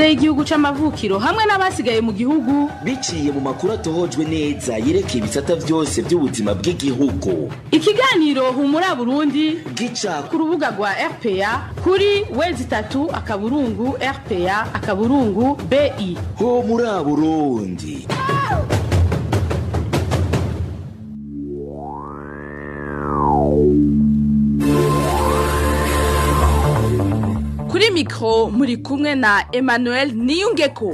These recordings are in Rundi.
Y'igihugu c'amavukiro hamwe n'abasigaye mu gihugu. Biciye mu makuru atohojwe neza yerekeye ibisata vyose by'ubuzima bw'igihugu. Ikiganiro Humura Burundi gica ku rubuga rwa RPA kuri w3.rpa.bi. Humura Burundi. Kuri mikro muri kumwe na Emmanuel Niyungeko.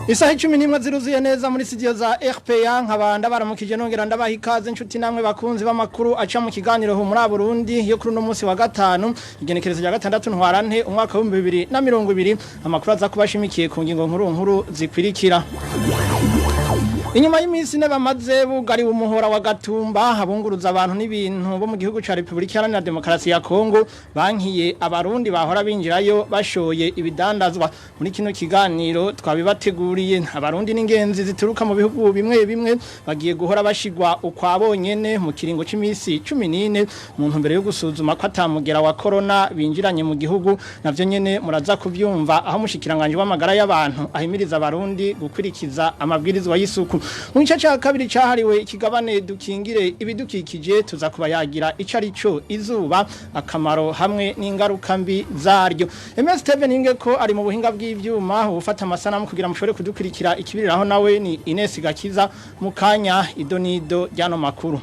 Isaha 11 ziruzuye neza muri studio za RPA, nkabanda baramukije nongera ndabaha ikaze, inshuti namwe bakunzi b'amakuru aca mu kiganiro Humura Burundi yo kuri uno munsi wa gatanu, igenekerezo rya 6 ntwarante umwaka wa 2020. Amakuru aza kubashimikiye ku ngingo nkuru nkuru zikwirikira. Inyuma y'iminsi ine bamaze bugariwe umuhora wa Gatumba, abunguruza abantu n'ibintu bo mu gihugu ca Republika Iharanira Demokarasi ya Kongo bankiye abarundi bahora binjirayo bashoye ibidandazwa. Muri kino kiganiro twabibateguriye. Abarundi n'ingenzi zituruka mu bihugu bimwe bimwe bagiye guhora bashigwa ukwabonyene mu kiringo c'imisi 14 mu ntumbero yo gusuzuma ko atamugera wa corona binjiranye mu gihugu. Navyo nyene muraza kuvyumva aho mushikiranganje w'amagara y'abantu ahimiriza abarundi gukwirikiza amabwirizwa y'isuku. Mu gice cya kabiri cyahariwe ikigabane dukingire ibidukikije, tuza kuba yagira ico ari cyo izuba, akamaro hamwe n'ingaruka mbi zaryo. MS Steven Inge ko ari mu buhinga bw'ivyuma ufata amasanamu kugira mushobore kudukurikira ikibiriraho, nawe ni Ines Gakiza. Mu kanya idonido ryano makuru.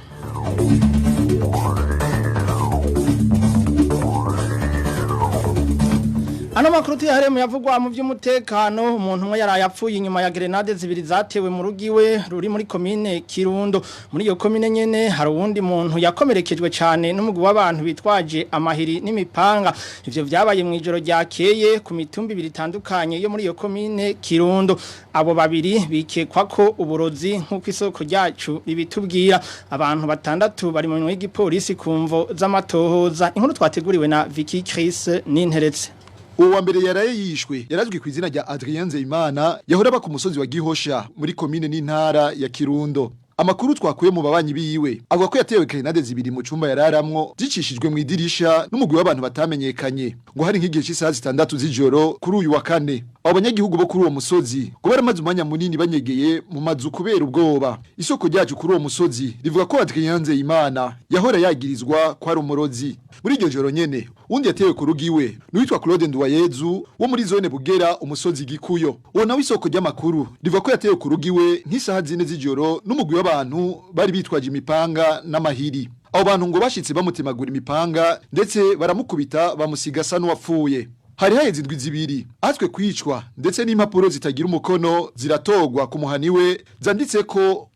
Ano makuru tuyahare mu yavugwa mu by'umutekano. Umuntu umwe yaraye apfuye inyuma ya grenade zibiri zatewe mu rugiwe ruri muri komine Kirundo. Muri iyo komine nyene hari uwundi muntu yakomerekejwe cyane n'umugwi w'abantu bitwaje amahiri n'imipanga. Ivyo vyabaye mu ijoro ryakeye ku mitumba ibiri itandukanye yo muri iyo komine Kirundo. Abo babiri bikekwa ko uburozi, nk'uko isoko ryacu ribitubwira. Abantu batandatu bari mu minwe y'igipolisi ku mvo z'amatohoza. Inkuru twateguriwe na Vicky Chris Ninteretse. Uwo wa mbere yaraye yishwe yarazwi ku izina rya Adrien Nzeyimana, yahora aba ku musozi wa Gihosha muri komine n'intara ya Kirundo. Amakuru twakuye mu babanyi biwe avuga ko yatewe grenade zibiri mu cumba yararamwo, zicishijwe mu idirisha n'umugwi w'abantu batamenyekanye, ngo hari nk'igihe cy'isaha 6 z'ijoro kuri uyu wa kane. Abo banyagihugu bo kuri uwo musozi ngo baramaze umwanya munini banyegeye mu mazu kubera ubwoba. Isoko ryacu kuri uwo musozi rivuga ko Adrien Nzeyimana yahora yagirizwa ko ari umurozi. Muri iryo joro nyene, undi yatewe ku rugo iwe n'uwitwa Claude Nduwayezu wo muri zone Bugera, umusozi Gikuyo. Uwo nawe isoko ry'amakuru rivuga ko yatewe ku rugo iwe nk'isaha 4 z'ijoro n'umugwi w'abantu bari bitwaje imipanga n'amahiri. Abo bantu ngo bashitse bamutemagura imipanga, ndetse baramukubita, bamusiga asa n'uwapfuye. Hari haheze indwi 2 atwe kwicwa, ndetse n'impapuro zitagira umukono ziratogwa ku muhani we zanditse ko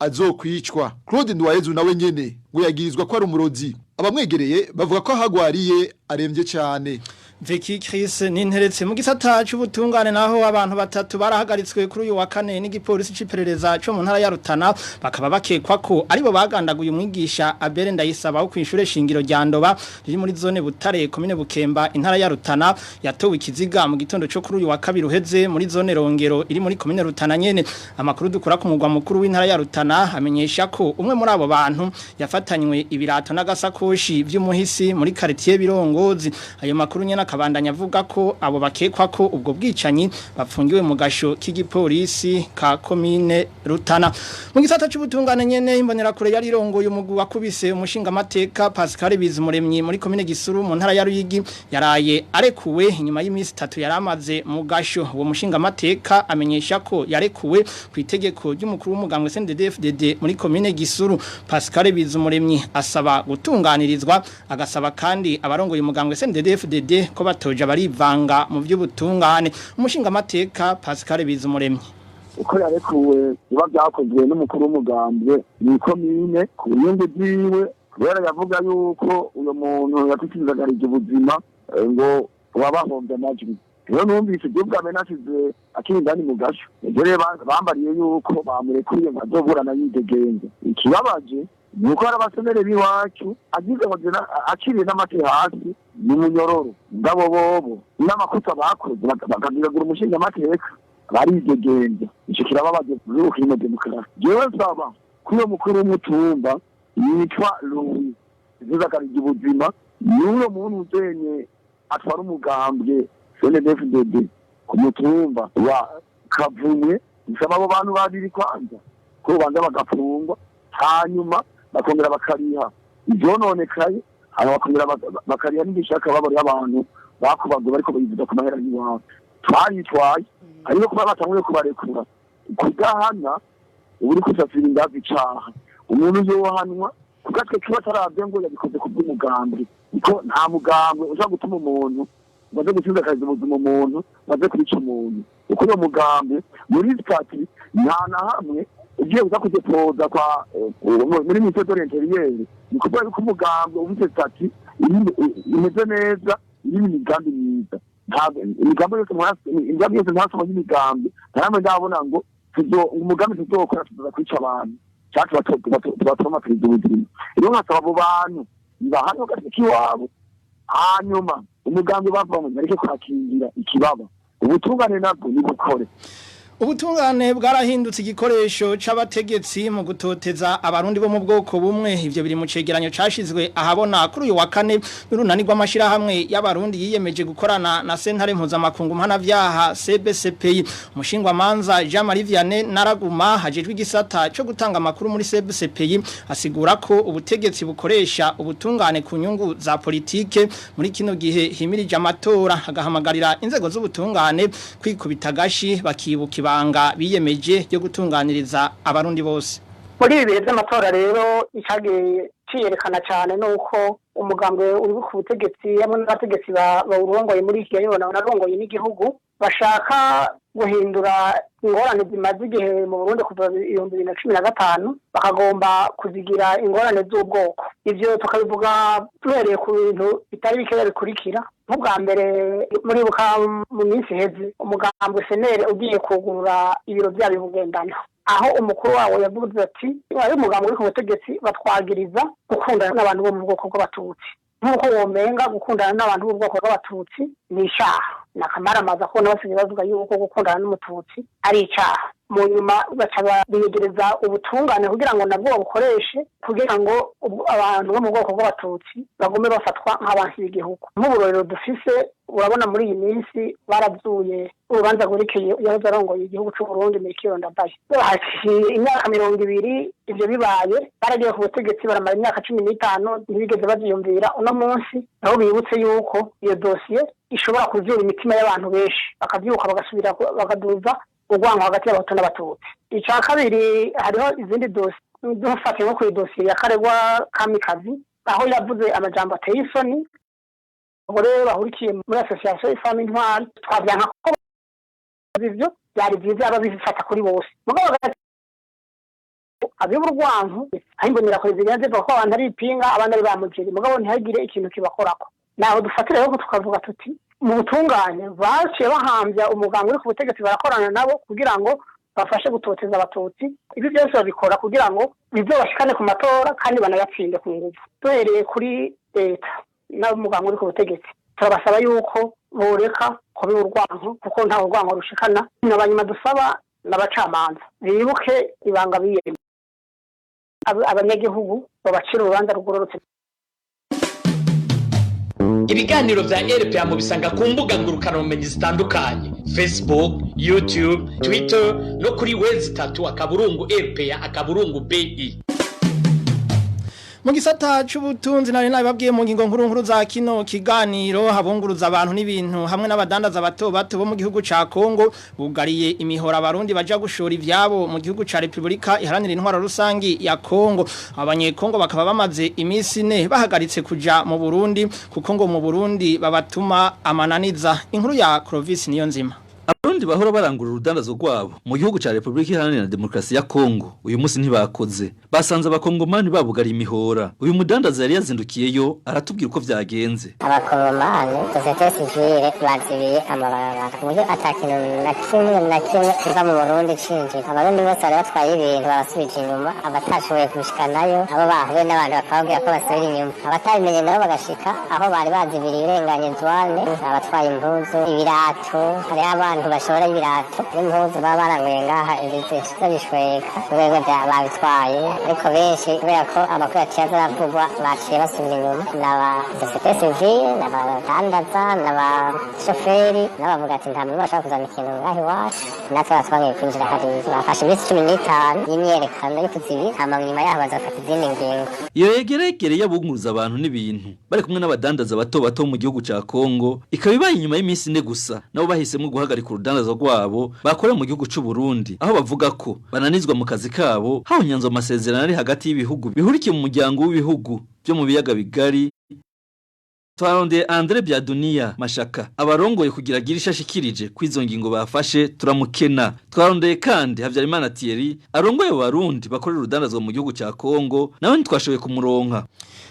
azokwicwa. Claude Nduwayezu nawe nyene ngo yagirizwa ko ari umurozi. Abamwegereye bavuga ko ahagwariye aremvye cyane. Vicky Chris Ninteretse. Mu gisata c'ubutungane naho, abantu batatu barahagaritswe kuri uyu wa kane n'igipolisi c'iperereza co mu ntara ya Rutana, bakaba bakekwa ko aribo bagandaguye umwigisha Abere Ndayisaba wo kwishure shingiro rya Ndoba riri muri zone Butare, komine Bukemba, intara ya Rutana. Yatowe ikiziga mu gitondo co kuri uyu wa kabiri uheze muri zone Rongero iri muri komine Rutana nyene. Amakuru dukura ku mugwa mukuru w'intara ya Rutana amenyesha ko umwe muri abo bantu yafatanywe ibirato n'agasakoshi vy'umuhisi muri quartier Birongozi. Ayo makuru nyene akabandanya avuga ko abo bakekwa ko ubwo bwicanyi bapfungiwe mu gasho k'igipolisi ka komine Rutana. Mu gisata c'ubutungane nyene, imbonerakure yari irongoye umugwi wakubise umushinga amateka Pascal Bizumuremyi muri komine Gisuru mu ntara ya Ruyigi yaraye arekuwe inyuma y'imisi 3 yaramaze mu gasho. Uwo mushinga amateka amenyesha ko yarekuwe ku itegeko ry'umukuru w'umugambwe CNDD-FDD muri komine Gisuru. Pascal Bizumuremyi asaba gutunganirizwa, agasaba kandi abarongoye umugambwe CNDD-FDD ko batoja barivanga mu by'ubutungane. Umushinga amateka Pascal Bizumuremyi. Uko yarekuwe, biba byakozwe n'umukuru w'umugambwe ni komine ku nyungu ziwe, kubera yavuga yuko uyo muntu yatutsinzagarije ubuzima, ngo wabahombye amajwi. Rero numvise ibyo bwa nasize akiri indani mu gasho, ejo rero bambariye yuko bamurekuye ngo azoburana yidegenze. Ikibabaje nuko hari abasomere b'iwacu agize ngo akiriye n'amate hasi ni munyororo, ngabo bobo n'amakosa bakoze bakagiragura umushinga amateka baridegenza. Ico kirababaje muri kirimo demokarasi. Jewe nsaba ko uyo mukuru w'umutumba yitwa Louis Zizakarije ubuzima n'uyo muntu uzenye. Atwara umugambwe CNDD-FDD ku mutumba wa Kavumwe. Nsaba abo bantu babiri kwanza ko banza bagafungwa, hanyuma bakongera bakariha ivyononekaye, hanyuma bakongera bakariha n'igishaka babari abantu bakubagwe bariko bayivuza ku mahera y'iwabo. Twaritwaye, ariko kuba batanguye kubarekura kudahana, ubu uri kusafira indazi icaha. Umuntu yohanwa kugatwe kiba atarabye ngo yabikoze ku bw'umugambi, kuko nta mugambwe ushobora gutuma umuntu ngo aze gutsinzakariza ubuzima umuntu, ngo aze kwica umuntu. Kuko uyo mugambi muri statut nta na hamwe ugiye uza kudepoza kwa muri ministère de l'Intérieur, ni kuvuga yuko umugambi ufite statut imeze neza, irimo imigambi myiza. Ntabwo imigambi yose ntasoma y'imigambi, nta namwe ndabona ngo umugambi tuzokora tuzoza kwica abantu cyangwa tubatuma perezida ubuzima. Rero nkasaba abo bantu nibahane bagasika iwabo, hanyuma umugambi bavamo bareke kuhakingira ikibaba, ubutungane nabwo nibukore. Ubutungane bwarahindutse igikoresho c'abategetsi mu gutoteza abarundi bo mu bwoko bumwe. Ivyo biri mu cegeranyo cashizwe ahabona kuri uyu wa kane n'urunani rw'amashirahamwe y'abarundi yiyemeje gukorana na sentare mpuzamakungu mpanavyaha CBCPI. Umushingwamanza Jean Marie Vianney Naraguma hajejwe igisata co gutanga amakuru muri CBCPI asigura ko ubutegetsi bukoresha ubutungane ku nyungu za politike muri kino gihe himirije amatora, agahamagarira inzego z'ubutungane kwikubita agashi bakibuka ibanga biyemeje ryo gutunganiriza abarundi bose. Muri ibi bihe by'amatora rero, icyagiye ciyerekana cyane ni uko umugambwe uri ku butegetsi hamwe n'abategetsi bawurongoye muri iki gihe, banarongoye n'igihugu, bashaka guhindura ingorane zimaze igihe mu Burundi kuva 2015, bakagomba kuzigira ingorane z'ubwoko. Ivyo tukabivuga duhereye ku bintu bitari bikeya bikurikira. Nk'ubwa mbere, muribuka mu minsi iheze umugambwe CNL ugiye kugurura ibiro byabo i Bugendana, aho umukuru wawo yavuze ati: "Ari umugambwe uri ku butegetsi batwagiriza gukundana n'abantu bo mu bwoko bw'abatutsi", nk'uko womenga gukundana n'abantu b'ubwoko bw'abatutsi ni icaha. Ni akamaramaza kubona basigaye bavuga yuko gukundana n'umututsi ari icaha. Mu nyuma baca biyegereza ubutungane kugira ngo nabwo babukoreshe kugira ngo abantu bo mu bwoko bw'abatutsi bagume bafatwa nk'abansi b'igihugu. Nk'uburorero dufise, urabona muri iyi minsi barazuye urubanza rwerekeye yahoze arongoye igihugu c'u Burundi Melchior Ndadaye. Haciye imyaka 20 ivyo bibaye, baragiye ku butegetsi baramara imyaka 15, ntibigeze bavyiyumvira. Uno munsi naho bibutse yuko iyo dosiye ishobora kuvyura imitima y'abantu benshi, bakavyuka bagasubira bakaduza urwango hagati y'abahutu n'abatutsi. Ica kabiri, hariho izindi dosiye dufatiye nko kuri dosiye ya Karegwa Kamikazi, aho yavuze amajambo ateye isoni abagore bahurikiye muri association Ifami Intwari. Twavyanka ko ivyo byari byiza aba bifata kuri bose, mugabo abiba urwanko aho imbonera kure zigenda zivuga ko abantu ari ipinga, abandi ari bamujeri, mugabo ntihagire ikintu kibakorako. Naho dufatira rero tukavuga tuti mu butungane baciye bahambya umuganga uri ku butegetsi, barakorana nabo kugira ngo bafashe gutoteza abatutsi. Ibi byose babikora kugira ngo bizobashikane ku matora kandi banayatsinde ku nguvu. Duhereye kuri leta n'umuganga uri ku butegetsi, turabasaba yuko boreka kubiba urwanko, kuko nta urwanko rushikana. N'abanyuma dusaba n'abacamanza bibuke ibanga biyemeye, abanyagihugu babacira urubanza rugororotse. Ibiganiro vya RPA mubisanga ku mbuga ngurukanabumenyi zitandukanye: Facebook, YouTube, Twitter no kuri w3.rpa.bi. Mu gisata c'ubutunzi, nari nabibabwiye mu ngingo nkuru nkuru za kino kiganiro, habunguruza abantu n'ibintu hamwe n'abadandaza bato bato bo mu gihugu ca Kongo bugariye imihora abarundi baja gushora ivyabo mu gihugu ca Republika Iharanira Intwaro Rusangi ya Kongo. Abanyekongo bakaba bamaze imisi 4 bahagaritse kuja mu Burundi, kuko ngo mu Burundi babatuma amananiza. Inkuru ya Clovis Niyonzima. Abarundi bahora barangura urudandazo rwabo mu gihugu ca Republika Iharanira Demokarasi ya Kongo uyu munsi ntibakoze, basanze abakongomani babugara imihora. Uyu mudandaza yari yazindukiyeyo aratubwira uko vyagenze. Abakongomani, société civile, bazibiye amabarabara ku buryo ata kintu na kimwe na kimwe kiva mu Burundi cinjira. Abarundi bose bari batwaye ibintu babasubije inyuma, abatashoboye kubishikanayo abo bahuye n'abantu bakababwira ko basubira inyuma, abatabimenye nabo bagashika aho bari bazibiriye urenganye zwane, abatwaye impuzu, ibirato, hariho abantu bashika. bashora ibirato n'impuzu baba baranguye ngaha babishweka rwego babitwaye, ariko benshi kubera ko amakuru yaciye aza aravugwa baciye basubira inyuma. N'aba société civile, n'abadandaza, n'abashoferi n'abavuga ati nta muntu bashobora kuzana ikintu ngaha iwacu, natwe batwangiye kwinjira hariya. Bafashe iminsi 15 y'imyerekano yo kuzibira, hama nyuma yaho bazafata izindi ngingo. Iyo yegeregere y'abunguruza abantu n'ibintu bari kumwe n'abadandaza bato bato mu gihugu ca Kongo ikaba ibaye inyuma y'iminsi 4 gusa nabo bahisemwo guhagarika urudandazo rwabo bakora mu gihugu c'u Burundi, aho bavuga ko bananizwa mu kazi kabo hahonyanzwe amasezerano ari hagati y'ibihugu bihurikiye mu muryango w'ibihugu byo mu biyaga bigari. Twarondeye Andre Byadunia Mashaka abarongoye kugira gira ishashikirije kwizo ngingo bafashe, turamukena. Twarondeye kandi Havyarimana Thierry arongoye abarundi bakorera urudandazwa mu gihugu ca Kongo, nawe ntitwashoboye kumuronka.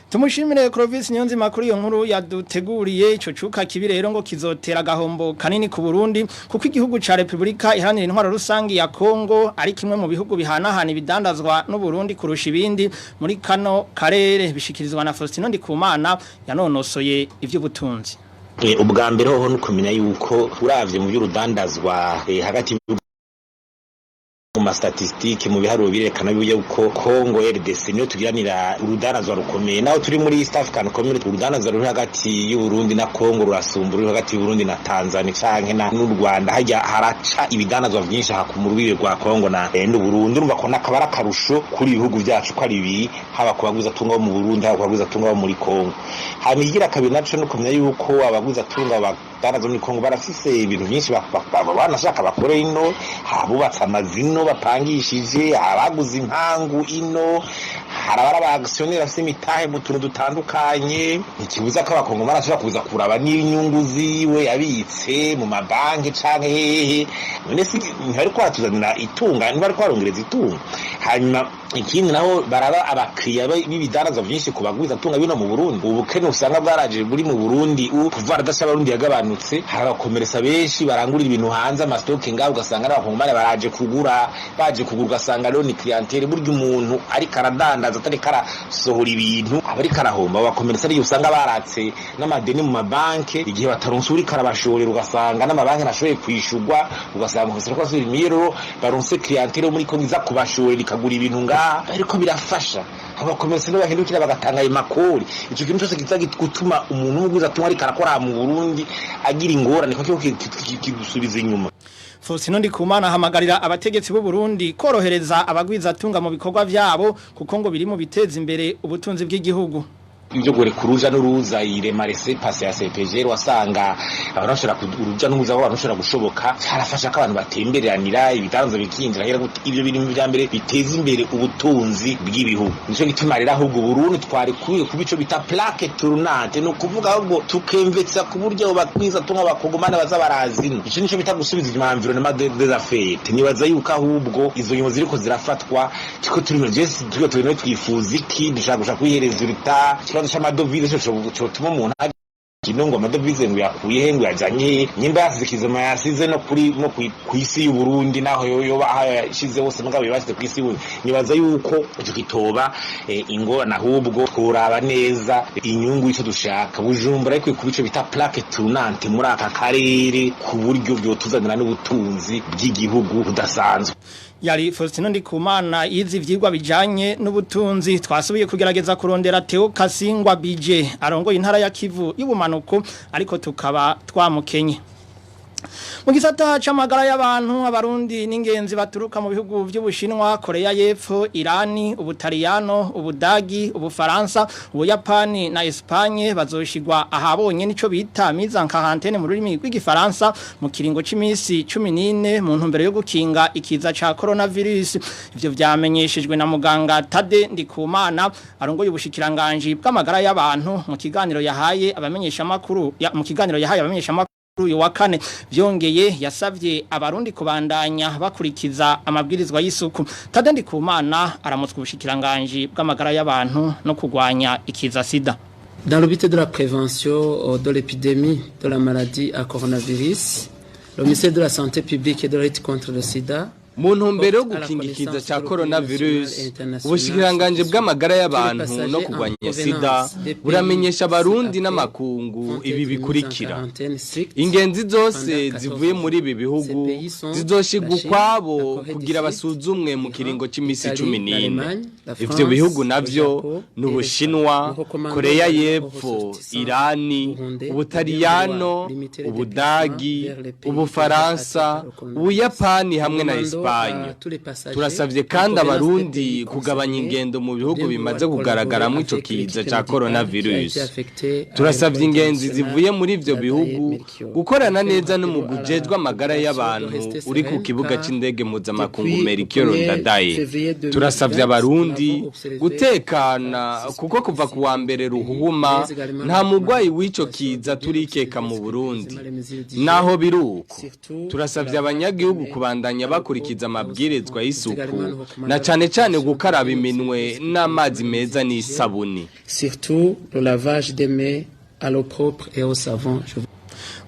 Tumushimire Clovis Niyonzima kuri iyo nkuru yaduteguriye. Ico cuka kibi rero ngo kizotera gahombo kanini ku Burundi, kuko igihugu ca Republika Iharanira Intwaro Rusangi ya Kongo ari kimwe mu bihugu bihanahana ibidandazwa n'u Burundi kurusha ibindi muri kano karere, bishikirizwa na Faustino Ndikumana yanonosoye ivy'ubutunzi. Ubwa mbere hoho ni ukumenya yuko uravye mu by'urudandazwa hagati mu ma statistiques, mu biharuro, birerekana yuko Congo RDC niyo tugiranira urudandazwa rukomeye. Naho turi muri East African Community, urudandazwa ruri hagati y'u Burundi na Congo rurasumba ruri hagati y'u Burundi na Tanzania canke na n'u Rwanda. Hajya haraca ibidandazwa vyinshi mu rubibe rwa Congo na n'u Burundi. Urumva ko nakabara akarusho kuri ibihugu vyacu ko ari bibiri, haba ku baguza tunga bo mu Burundi, haba ku baguza tunga bo muri Congo. Hanyuma igira kabiri naco no kumenya yuko abaguza tunga badandaza muri Congo barafise ibintu vyinshi banashaka bakore ino: habubatse amazu ino bapangishije, abaguze impangu ino, hari abari aba actionnaires bafise imitahe mu tuntu dutandukanye. Ntikibuza ko abakongomani ashobora kuza kuraba n'inyungu ziwe yabitse mu mabanki canke hehe. None si ntibariko baratuzanira itunga, ntibariko barongereza itunga? Hanyuma ikindi naho, baraba abakiriya b'ibidandazwa vyinshi ku bagwiza tunga bino mu Burundi. Ubukene usanga bwaraje buri mu Burundi, kuva radasha abarundi yagabanutse, hari abakomeresa benshi barangurira ibintu hanze, ama stocks ngaho, ugasanga n'abakongomani baraje kugura. Baje kugura, ugasanga rero ni clientèle. Burya umuntu ariko aradandaza atariko arasohora ibintu aba ariko arahomba. Abakomeresa ariyo usanga baratse n'amadeni mu mabanke igihe bataronse uriko arabashorera, ugasanga n'amabanki ntashoboye kwishurwa, ugasanga ko asubira imiyeroro baronse clientèle yo muri Kongo iza kubashorera ikagura ibintu ngaha. Ariko birafasha abakomeresa nibo bahindukira bagatanga ayo makori. Ico kintu cyose kiza gutuma umuntu w'umuguzi atumwa ariko arakora mu Burundi agira ingorane, kuko kigusubiza inyuma. Faustino Ndikumana ahamagarira abategetsi b'u Burundi korohereza abagwizatunga mu bikorwa vyabo, kuko ngo biri mu biteza imbere ubutunzi bw'igihugu. Ibyo gore kuruja n'uruza irema laissez-passer ya CEPGL, wasanga abantu bashobora uruja n'uruza abantu bashobora gushoboka, cyarafasha ko abantu batembereranira, ibidanzo bikinjira hera gute. Ibyo biri mu bya mbere biteza imbere ubutunzi bw'ibihugu. Nico gituma rero ahubwo Burundi twari kubiye kuba ico bita plaque tournante, no kuvuga ahubwo tukemvetsa ku buryo bakwiza tunga abakongomani baza barazino. Ico nico bita gusubiza inyuma environnement des affaires. Nibaza yuko ahubwo izo ngingo ziriko zirafatwa tiko turi mu jesi turiko turi twifuza iki, dushaka gushaka kwihereza uruta ikibazo c'amadovize co cotuma umuntu kino ngo amadovize ngo yakuye he, ngo yajanye he, nyimba yasize kizima yasize no kuri no kw'isi y'u Burundi, naho yoba aho yashize hose mugabo yabasize kw'isi y'Uburundi. Nibaza yuko ico kitoba ingorane, ahubwo kuraba neza inyungu y'ico dushaka. Bujumbura ariko kuba ico bita plaque tournante muri aka karere, ku buryo vyotuzanira n'ubutunzi bw'igihugu budasanzwe. Yari Faustino Ndikumana yize ivyigwa bijanye n'ubutunzi. Twasubiye kugerageza kurondera Theo Kasingwa BJ arongoye intara ya Kivu y'ubumanuko, ariko tukaba twamukenye. Mu gisata c'amagara y'abantu, abarundi n'ingenzi baturuka mu bihugu by'Ubushinwa, Korea y'Epfo, Irani, Ubutaliyano, Ubudagi, Ubufaransa, Ubuyapani na Espagne bazoshigwa ahabonye nico bita mise en quarantaine mu rurimi rw'igifaransa mu kiringo c'imisi 14 mu ntumbero yo gukinga ikiza ca coronavirus. Ivyo vyamenyeshejwe na muganga Tade Ndikumana arongoye ubushikiranganji bw'amagara y'abantu mu kiganiro yahaye abamenyesha makuru ya, mu kiganiro yahaye abamenyesha makuru uyu wa kane. Vyongeye yasavye abarundi kubandanya bakurikiza amabwirizwa y'isuku. Tade Ndikumana aramutswa ubushikiranganji bw'amagara y'abantu no kugwanya ikiza sida. Dans le but de la prévention de l'épidémie de la maladie à coronavirus, le ministère de la Santé publique et de la lutte contre le sida Mu ntumbero yo Porte à la gukinga ikiza connaissance ca de l'opinion coronavirus, nationale et internationale ubushikiranganje bw'amagara y'abantu Tous les no passagers kurwanya en sida provenance des pays buramenyesha abarundi ci-après n'amakungu vont ibi être mis en bikurikira. quarantaine stricte Ingenzi zose pendant 14 zivuye muri ibi bihugu Ces pays sont zizoshigwa la Chine, ukwabo la Corée du kugira Sud, basuzumwe mu kiringo c'imisi l'Italie, 14. l'Allemagne, la Ivyo France, bihugu le navyo Japon ni et Ubushinwa, l'Espagne. Nous recommandons Korea également aux y'Epfo, ressortissants Irani, burundais de bien Ubutaliyano, vouloir limiter les Ubudagi, déplacements vers les pays Ubufaransa, déjà atteints par le Ubuyapani hamwe na Nous demandons Espagne. à tous les passagers Turasavye en kandi provenance des abarundi pays kugabanya concernés ingendo mu de bihugu bien bimaze vouloir kugaragaramwo collaborer ico avec kiza l'équipe ca médicale qui a coronavirus. été affectée à Turasavye l'aéroport ingenzi international zivuye muri ivyo Ndadaye bihugu Melchior. gukorana neza Nous n'umugwi appelons à ujejwe la amagara population de y'abantu rester uri ku sereine kibuga car c'indege mpuzamakungu depuis le Melchior 1er Ndadaye. février 2020, Turasavye nous abarundi avons observé gutekana kuko kuva ku wa mbere ruhuhuma mais également nta mugwayi w'ico kiza turikeka mu Burundi. Naho biruko turasavye abanyagihugu kubandanya bakurikiza amabwirizwa y'isuku na cane cane gukaraba iminwe n'amazi meza n'isabuni. Surtout le lavage des mains à l'eau propre et au savon. Je vous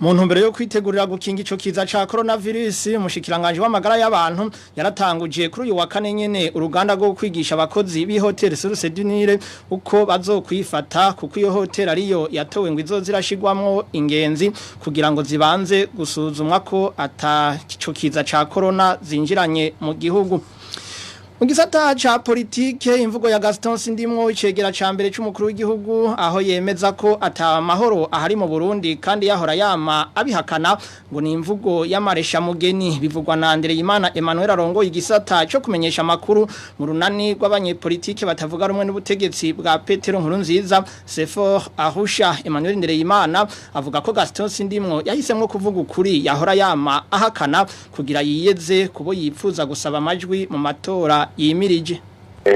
Mu ntumbero yo kwitegurira gukinga ico kiza ca coronavirus, umushikiranganje w'amagara y'abantu yaratanguje kuri uyu wa kane nyene uruganda rwo kwigisha abakozi b'ihoteli Source du Nil uko bazokwifata, kuko iyo hoteli ariyo yatowe ngo izozirashigwamwo ingenzi kugira ngo zibanze gusuzumwa ko ata ico kiza ca corona zinjiranye mu gihugu. Mu gisata ca politike, imvugo ya Gaston Sindimwo, icegera ca mbere c'umukuru w'igihugu, aho yemeza ko ata mahoro ahari mu Burundi kandi yahora yama abihakana, ngo ni imvugo y'amaresha mugeni. Bivugwa na Ndereyimana Emmanuel arongoye igisata co kumenyesha amakuru mu runani rw'abanyepolitike batavuga rumwe n'ubutegetsi bwa Petero Nkurunziza, Sefor Arusha. Emmanuel Ndereyimana avuga ko Gaston Sindimwo yahisemwo kuvuga ukuri yahora yama ahakana kugira yiyeze kubo yipfuza gusaba amajwi mu matora yimirije.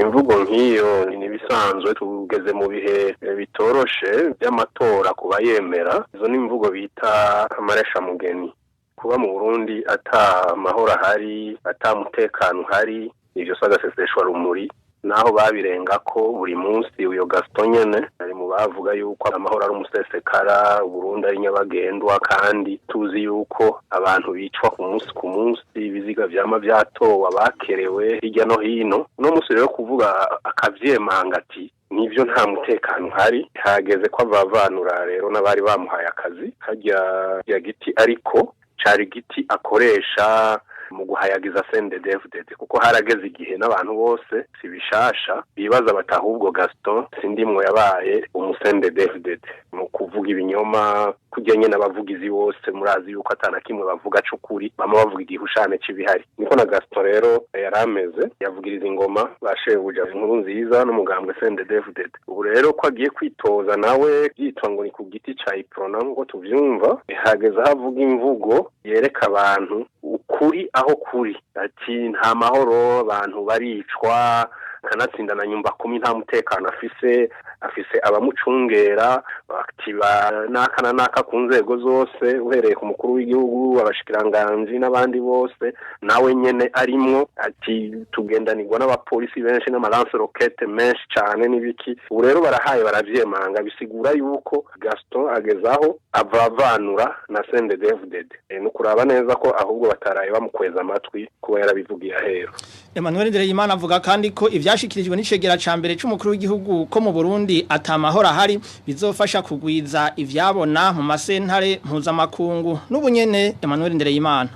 Imvugo nk'iyo ni ibisanzwe, tugeze mu bihe bitoroshe by'amatora ku bayemera. Izo ni imvugo bita amaresha mugeni. Kuba mu Burundi ata mahoro ahari, ata mutekano uhari, ivyo si agaseseshwa rumuri, naho babirenga ko buri munsi. Uyo Gaston nyene ari mu bavuga yuko amahoro ari umusesekara, Burundi ari nyabagendwa, kandi tuzi yuko abantu bicwa ku munsi ku munsi, ibiziga vyama vyatowe, abakerewe hirya no hino. Uno munsi rero kuvuga akavyemanga ati nivyo nta mutekano uhari, hageze ko avavanura rero n'abari bamuhaye akazi. Harya ya giti ariko cari giti akoresha mu guhayagiza CNDD-FDD, kuko harageze igihe n'abantu bose si bishasha bibaza bati ahubwo Gaston Sindimwo yabaye umu CNDD-FDD mu kuvuga ibinyoma kurya nyene. Abavugizi bose murazi yuko atana kimwe bavuga c'ukuri, bama bavuga igihushane c'ibihari. Niko na Gaston rero yari ameze, yavugiriza ingoma ba shebuja inkuru nziza n'umugambwe CNDD-FDD. Ubu rero ko agiye kwitoza nawe byitwa ngo ni ku giti ca Iprona, nk'uko tuvyumva, hageze aho avuga imvugo yereka abantu ukuri aho kuri, ati nta mahoro, abantu baricwa, kanatsinda na nyumba kumi nta mutekano afise, afise abamucungera ati ba naka na naka ku nzego zose, uhereye ku mukuru w'igihugu, abashikiranganji n'abandi bose, nawe nyene arimwo, ati tugendanirwa n'abapolisi benshi n'ama lance-roquettes menshi cane n'ibiki. Ubu rero barahaye baravyemanga, bisigura yuko Gaston agezaho avavanura na CNDD-FDD. No kuraba neza ko ahubwo bataraye bamukweza amatwi kuba yarabivugiye ahero. Emmanuel Ndereyimana avuga kandi ko ivyashikirijwe n'icegera ca mbere c'umukuru w'igihugu ko mu Burundi atamahoro ahari bizofasha kugwiza ivyabona mu masentare mpuzamakungu. N'ubu nyene Emmanuel Ndereyimana.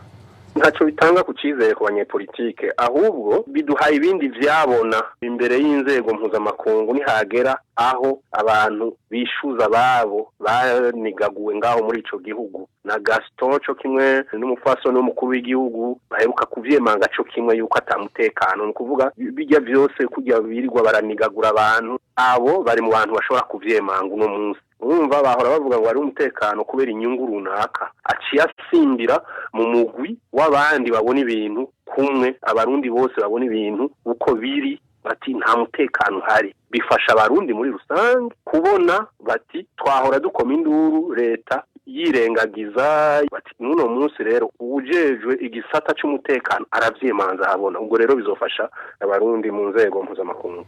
Ntacyo bitanga ku cyizere ku banyepolitike, ahubwo biduhaye ibindi vyabona imbere y'inzego mpuzamakungu nihagera aho abantu bishuza ababo banigaguwe ngaho muri ico gihugu. Na Gaston co kimwe n'umupfasoni w'umukuru w'igihugu baheruka kuvyemanga co kimwe yuko atamutekano, ni ukuvuga bijya vyose kurya birirwa baranigagura abantu, abo bari mu bantu bashobora kuvyemanga uno munsi. Urumva bahora bavuga ngo ari umutekano kubera inyungu runaka, aciye asimbira mu mugwi w'abandi babona ibintu kumwe, abarundi bose babona ibintu uko biri, bati nta mutekano uhari. Bifasha abarundi muri rusange kubona bati twahora dukoma induru leta yirengagiza, bati n'uno munsi rero uwujejwe igisata c'umutekano aravyimanza ahabona. Ubwo rero bizofasha abarundi mu nzego mpuzamakungu.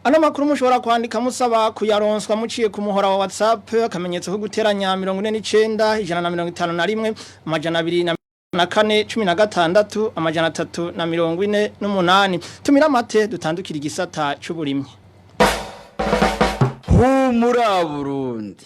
Ano makuru mushobora kwandika musaba kuyaronswa muciye ku muhora wa WhatsApp, akamenyetso ko guteranya 49 151 200. Na kane 16 348. Tumira amate, dutandukira igisata c'uburimyi. Humura Burundi.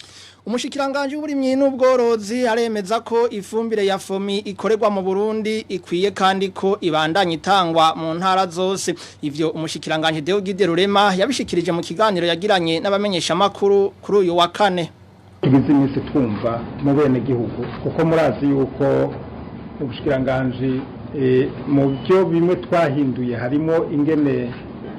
Umushikiranganje w'uburimyi n'ubworozi aremeza ko ifumbire ya FOMI ikorerwa mu Burundi ikwiye, kandi ko ibandanya itangwa mu ntara zose. Ivyo umushikiranganje Deogide Rurema yabishikirije mu kiganiro yagiranye n'abamenyesha makuru kuri uyu wa kane. Tugize iminsi twumva mu bene gihugu, kuko murazi yuko ubushikiranganje mu byo bimwe twahinduye harimo ingene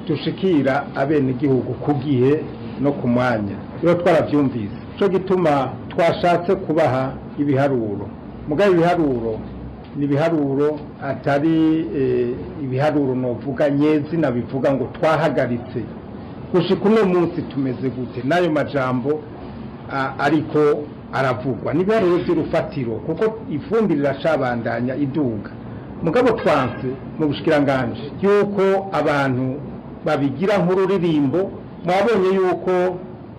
dushikira abene gihugu ku gihe no ku mwanya. Rero twaravyumvise, cyo gituma twashatse kubaha ibiharuro. Mugabo ibiharuro ni ibiharuro, atari ibiharuro novuga nyezina bivuga ngo twahagaritse. Gushika uno munsi tumeze gute n'ayo majambo ariko aravugwa? N'ibiharuro by'urufatiro, kuko ifumbire iracabandanya iduga. Mugabo twanse mu bushikiranganje yuko abantu babigira nk'ururirimbo. Mwabonye yuko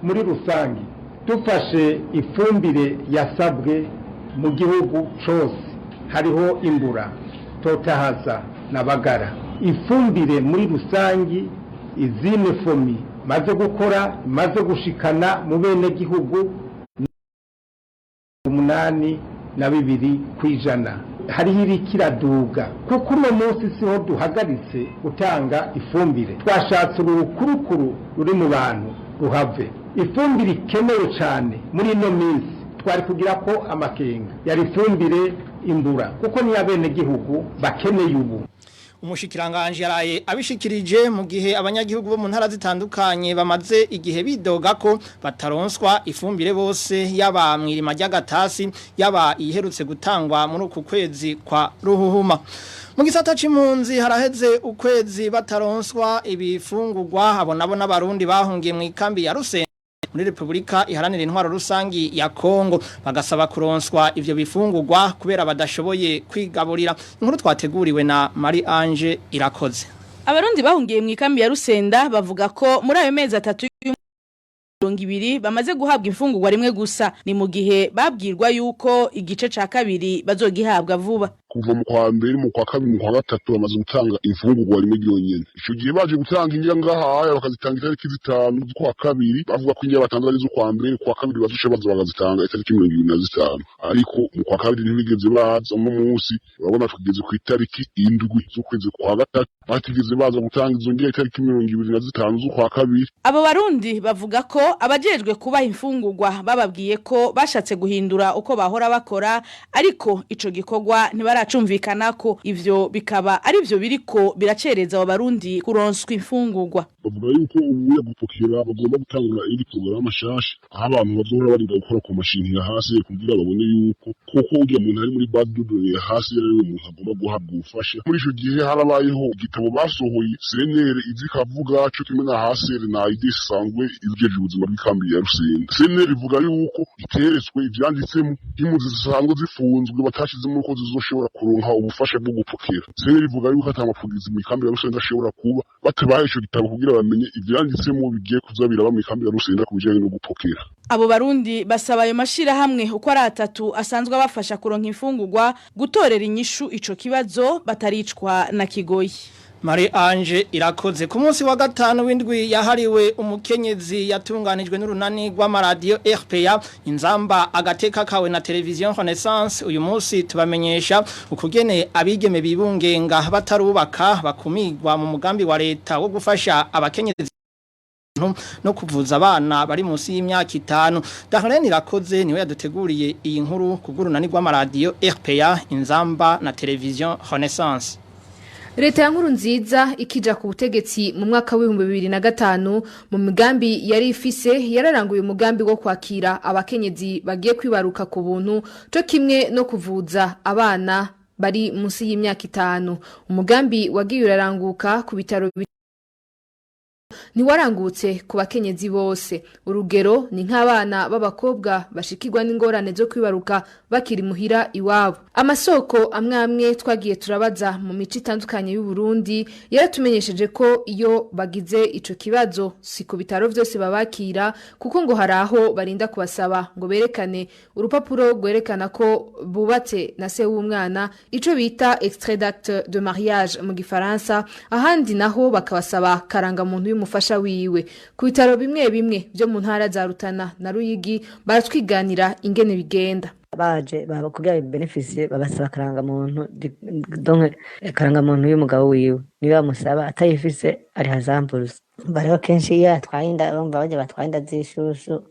muri rusange dufashe ifumbire yasabwe mu gihugu cose, hariho Imbura, Totahaza na Bagara, ifumbire muri rusange izine FOMI maze gukora, maze gushikana mu bene gihugu, 82%. Hariho irikiraduga, kuko uno munsi siho duhagaritse gutanga ifumbire. Twashatse urukurukuru ruri mu bantu ruhave. Ifumbire ikenewe cyane muri ino minsi twari kugira ko amakenga yari ifumbire Imbura, kuko niyo abenegihugu bakeneye ubu. Umushikiranganje yaraye abishikirije mu gihe abanyagihugu bo mu ntara zitandukanye bamaze igihe bidoga ko bataronswa ifumbire bose, yaba mwirima ry'agatasi, yaba iherutse gutangwa muri uku kwezi kwa Ruhuhuma. Mu gisata c'impunzi, haraheze ukwezi bataronswa ibifungurwa. Abo nabo n'abarundi bahungiye mu ikambi ya Rusenda muri Republika Iharanira Intwaro Rusangi ya Kongo, bagasaba kuronswa ivyo bifungurwa kubera badashoboye kwigaburira. Inkuru twateguriwe na Marie Ange Irakoze. Abarundi bahungiye mu ikambi ya Rusenda bavuga ko muri ayo mezi 3 20 bamaze guhabwa imfungurwa rimwe gusa. Ni mu gihe babwirwa yuko igice ca kabiri bazogihabwa vuba. Kuva mu kwa mbere, mu kwa kabiri, mu kwa gatatu, bamaze gutanga imfungurwa rimwe ryonyene. Ico gihe baje gutanga indya ngahaya, bakazitanga itariki 5 z'ukwa kabiri, bavuga ko indya batanze ari z'ukwa mbere. Kwa kabiri bazoca baza bakazitanga itariki 25, ariko mu kwa kabiri ntibigeze baza. Uno munsi urabona tugeze ku itariki 7 z'ukwezi kwa gatatu, batigeze baza gutanga izo ndya itariki 25 z'ukwa kabiri. Abo barundi bavuga ko abajejwe kubaha imfungurwa bababwiye ko bashatse guhindura uko bahora bakora, ariko ico gikorwa ntibaracumvikana ko ivyo bikaba ari byo biriko biracereza abo barundi kuronswa imfungurwa. Bavuga yuko ubuya gupokera bagomba gutangura iri porogaramu nshasha, aho abantu bazohora barinda gukora ku mashini ya hasi kugira babone yuko koko uriya muntu ari muri base de données ya hasi ari we muntu agomba guhabwa ubufasha. Muri ico gihe harabayeho igitabo basohoye, CNR izi kavuga co kimwe na HCR na ID isanzwe ijeje ubuzima bw'ikambi ya Rusenda. CNR ivuga yuko iteretswe ivyanditsemo impunzi zisanzwe zifunzwe batashizemo ko zizoshobora kuronka ubufasha bwo gupokera. CNR ivuga yuko ata mapfugizi mu ikambi ya Rusenda ashobora kuba batabaye ico gitabo kugira bamenye ivyanditsemo bigiye kuza biraba mu ikambi ya Rusenda ku bijanye no gupokera. Abo barundi basaba ayo mashirahamwe uko ari atatu asanzwe abafasha kuronka imfungurwa gutorera inyishu ico kibazo bataricwa na kigoyi. Marie Ange Irakoze. Ku munsi wa gatanu w'indwi yahariwe umukenyezi yatunganijwe n'urunani rw'amaradiyo RPA, Inzamba Agateka Kawe na Television Renaissance, uyu munsi tubamenyesha ukugene abigeme bibungenga batarubaka bakumigwa mu mugambi wa leta wo gufasha abakenyezi no kuvuza abana bari munsi y'imyaka 5. Darlene Irakoze niwe yaduteguriye iyi nkuru ku bw'urunani rw'amaradiyo RPA, Inzamba na Television Renaissance. Leta ya Nkuru Nziza ikija ku butegetsi mu mwaka w'2005, mu migambi yari ifise yararanguye umugambi wo kwakira abakenyezi bagiye kwibaruka ku buntu, co kimwe no kuvuza abana bari munsi y'imyaka 5. Umugambi wagiye uraranguka ku bitaro ntiwarangutse ku bakenyezi bose. Urugero ni nk'abana b'abakobwa bashikirwa n'ingorane zo kwibaruka bakiri muhira iwabo. Amasoko amwe amwe twagiye turabaza mu mico itandukanye y'u Burundi yaratumenyesheje ko iyo bagize ico kibazo si ku bitaro vyose babakira, kuko ngo hari aho barinda kubasaba ngo berekane urupapuro rwerekana ko bubatse na se w'umwana, ico bita extrait d'acte de mariage mu gifaransa, ahandi naho bakabasaba karangamuntu y'umufasha wiwe. Ku bitaro bimwe bimwe byo mu ntara za Rutana na Ruyigi baratwiganira ingene bigenda. Baje baba kugira benefisiye babasaba karangamuntu, donc karangamuntu y'umugabo wiwe, niyo bamusaba atayifise ari hazamburuza. Bariho kenshi iyo atwaye inda, urumva baje batwaye inda z'ishushu,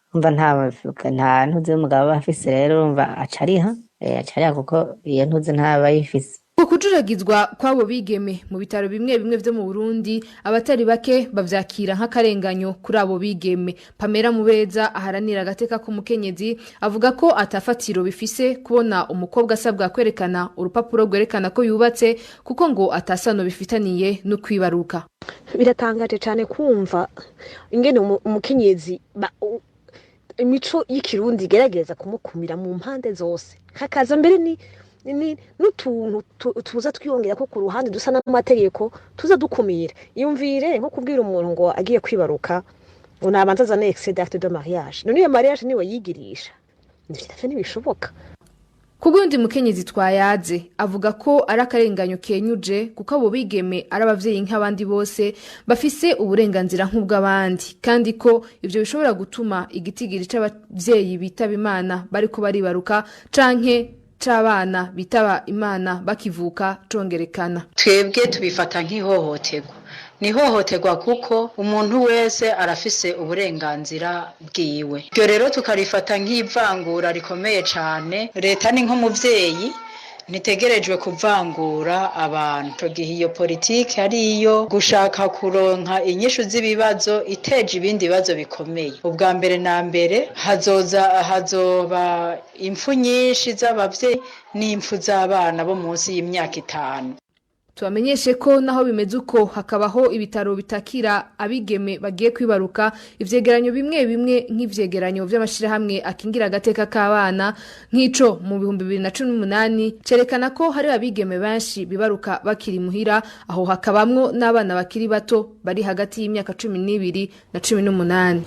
urumva nta ntuzi y'umugabo aba afise, rero urumva acariha acariha kuko iyo ntuzi ntaba ayifise. Kujuragizwa kw'abo bigeme mu bitaro bimwe bimwe vyo mu Burundi, abatari bake bavyakira nk'akarenganyo kuri abo bigeme. Pamela Mubeza aharanira agateka k'umukenyezi avuga ko atafatiro bifise kubona umukobwa asabwa kwerekana urupapuro rwerekana ko yubatse, kuko ngo atasano bifitaniye no kwibaruka. Biratangaje cyane kumva ingene umukenyezi imico y'ikirundi igerageza kumukumira mu mpande zose, hakaza mbere ni n'utuntu tuza twiyongera ko ku ruhande dusa n'amategeko tuza dukumira. Yumvire nko kubwira umuntu ngo agiye kwibaruka ngo nabanza azane extrait d'acte de mariage, none iyo mariage niwe yigirisha, nivyo ntibishoboka. Kugundi mukenyezi twayaze avuga ko ari akarenganyo kenyuje, kuko abo bigeme ari abavyeyi nk'abandi bose bafise uburenganzira nk'ubw'abandi, kandi ko ivyo bishobora gutuma igitigiri c'abavyeyi bitaba Imana bariko baribaruka canke c'abana bitaba Imana bakivuka congerekana. Twebwe tubifata nk'ihohoterwa, ni ihohoterwa kuko umuntu wese arafise uburenganzira bwiwe. Ibyo rero tukarifata nk'ivangura rikomeye cane. Leta ni nk'umuvyeyi, ntitegerejwe kuvangura abantu. Ico gihe iyo politike ari iyo gushaka kuronka inyishu z'ibibazo iteje ibindi bibazo bikomeye. Ubwa mbere na mbere hazoba impfu nyinshi z'abavyeyi n'impfu z'abana bo munsi y'imyaka 5. Tubamenyeshe ko naho bimeze uko hakabaho ibitaro bitakira abigeme bagiye kwibaruka, ivyegeranyo bimwe bimwe nk'ivyegeranyo vy'amashirahamwe akingira agateka k'abana nk'ico mu 2018 cerekana ko hari abigeme benshi bibaruka bakiri muhira, aho hakabamwo n'abana bakiri bato bari hagati y'imyaka 12 na 18.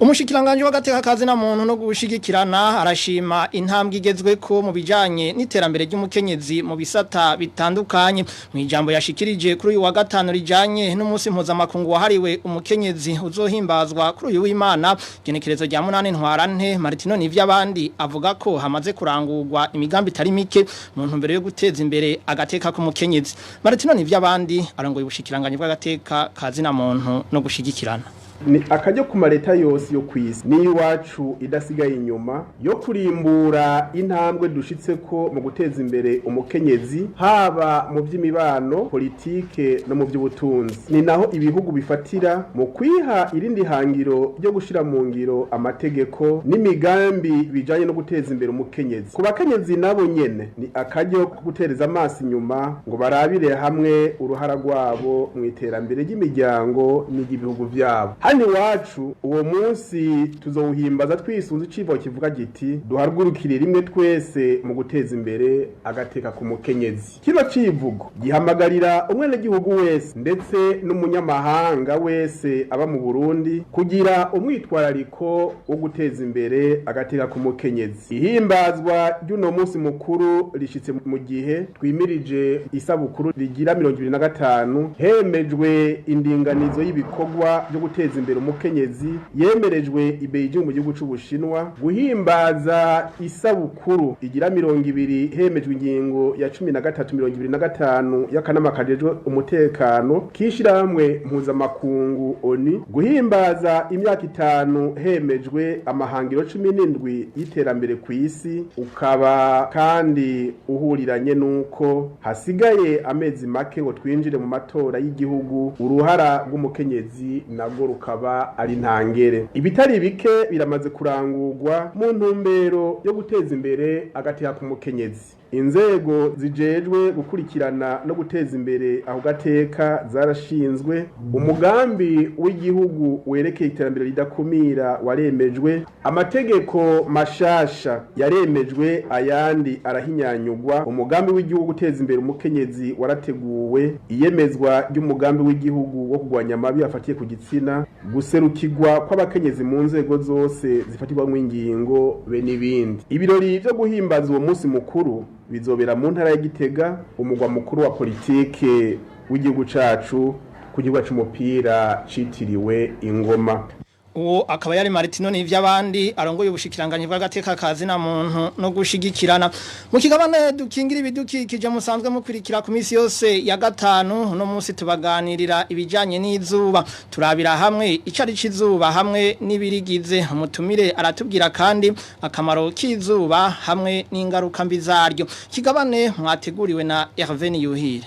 Umushikiranganje w'agateka kazi na muntu no gushigikirana arashima intambwe igezweko mu bijanye n'iterambere ry'umukenyezi mu bisata bitandukanye. Mu ijambo yashikirije kuri uyu wa gatanu rijanye n'umunsi mpuzamakungu wahariwe umukenyezi uzohimbazwa kuri uyu w'Imana, genekerezo rya 8 ntwarante, Martino Nivyabandi avuga ko hamaze kurangurwa imigambi itari mike mu ntumbero yo guteza imbere agateka k'umukenyezi. Martino Nivyabandi arongoye ubushikiranganje bw'agateka kazi na muntu no gushigikirana. Ni akaryo ku mareta yose yo kwisi n'iwacu idasigaye inyuma yo kurimbura intambwe dushitse ko mu guteza imbere umukenyezi, haba mu by'imibano, politike no mu by'ubutunzi. Ni naho ibihugu bifatira mu kwiha irindi hangiro ryo gushira mu ngiro amategeko n'imigambi bijanye no guteza imbere umukenyezi. Ku bakenyezi nabo nyene ni akaryo ko gutereza amaso inyuma ngo barabire hamwe uruhara rwabo mu iterambere ry'imiryango n'iry'ibihugu vyabo. Hano iwacu uwo munsi tuzowuhimbaza twisunze icivo kivuga giti duhagurukire rimwe twese mu guteza imbere agateka ku mukenyezi. Kino civugo gihamagarira umwenegihugu wese ndetse n'umunyamahanga wese aba mu Burundi kugira umwitwarariko wo guteza imbere agateka ku mukenyezi. Ihimbazwa ry'uno munsi mukuru rishitse mu gihe twimirije isabukuru rigira 25 hemejwe indinganizo y'ibikorwa byo guteza imbere umukenyezi yemerejwe i Beijing mu gihugu c'Ubushinwa. Guhimbaza isabukuru igira 20 hemejwe ingingo ya 13 25 y'akanama kajejwe umutekano kishirahamwe mpuzamakungu ONU. Guhimbaza imyaka 5 hemejwe amahangiro 17 y'iterambere ku isi, ukaba kandi uhuriranye nuko hasigaye amezi make ngo twinjire mu matora y'igihugu, uruhara rw'umukenyezi nabwo rukaba ari ntangere. Ibitari bike biramaze kurangurwa mu ntumbero yo guteza imbere agateka k'umukenyezi. Inzego zijejwe gukurikirana no guteza imbere aho gateka zarashinzwe. Umugambi w'igihugu werekeye iterambere ridakumira waremejwe. Amategeko mashasha yaremejwe, ayandi arahinyanyugwa. Umugambi w'igihugu guteza imbere umukenyezi warateguwe. Iyemezwa ry'umugambi w'igihugu wo kurwanya amabi afatiye ku gitsina, guserukirwa kw'abakenyezi mu nzego zose zifatirwamwo ingingo be n'ibindi. Ibirori vyo guhimbaza uwo munsi mukuru bizobera mu ntara ya Gitega, umugwa mukuru wa politike w'igihugu cacu, ku gihugu c'umupira citiriwe Ingoma. Uwo akaba yari Martino n'ivy'abandi arongoye ubushikiranganye bw'agateka kazi na muntu no gushigikirana. Mu kigabane dukingira ibidukikije musanzwe mukurikira ku misi yose ya gatanu, no munsi tubaganirira ibijanye n'izuba, turabira hamwe icari cizuba hamwe n'ibirigize. Umutumire aratubwira kandi akamaro k'izuba hamwe n'ingaruka mbi zaryo. Kigabane mwateguriwe na Hervé Niyuhire.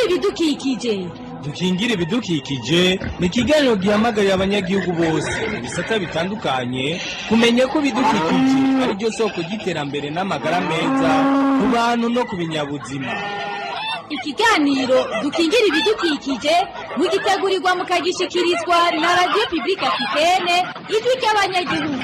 Ibidukikije. Dukingira ibidukikije ni ikiganiro gihamagarira abanyagihugu bose mu bisata bitandukanye kumenya ko ibidukikije ari ryo soko ry'iterambere n'amagara meza ku bantu no ku binyabuzima. Ikiganiro dukingira ibidukikije mugitegurirwa mukagishikirizwa na Radio Publique Africaine, ijwi ry'abanyagihugu.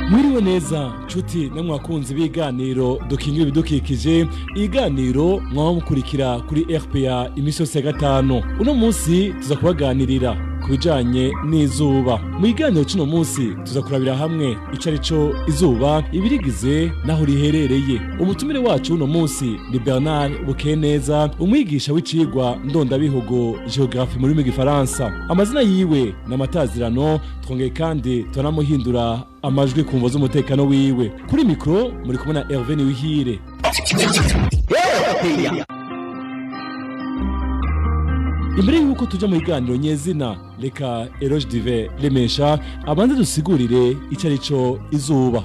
Mwiriwe neza nshuti namwe bakunzi b'iganiro dukingira ibidukikije, iganiro mwaba mukurikira kuri RPA imisi yose ya gatanu. Uno munsi tuza kubaganirira ku bijanye n'izuba. Mu iganiro c'uno munsi tuza kurabira hamwe ico arico izuba, ibirigize naho riherereye. Umutumire wacu uno munsi ni Bernard Bukeneza, umwigisha w'icigwa ndondabihugu geographie mu rurimi rw'igifaransa. Amazina yiwe n'amatazirano, twongeye kandi turanamuhindura amajwi ku mvo z'umutekano wiwe. Kuri mikro muri kumwe na Hervé Niwihire. Imbere yuko tuja mu biganiro nyezina, reka Eloge Dive Remesha abanze dusigurire ico arico izuba.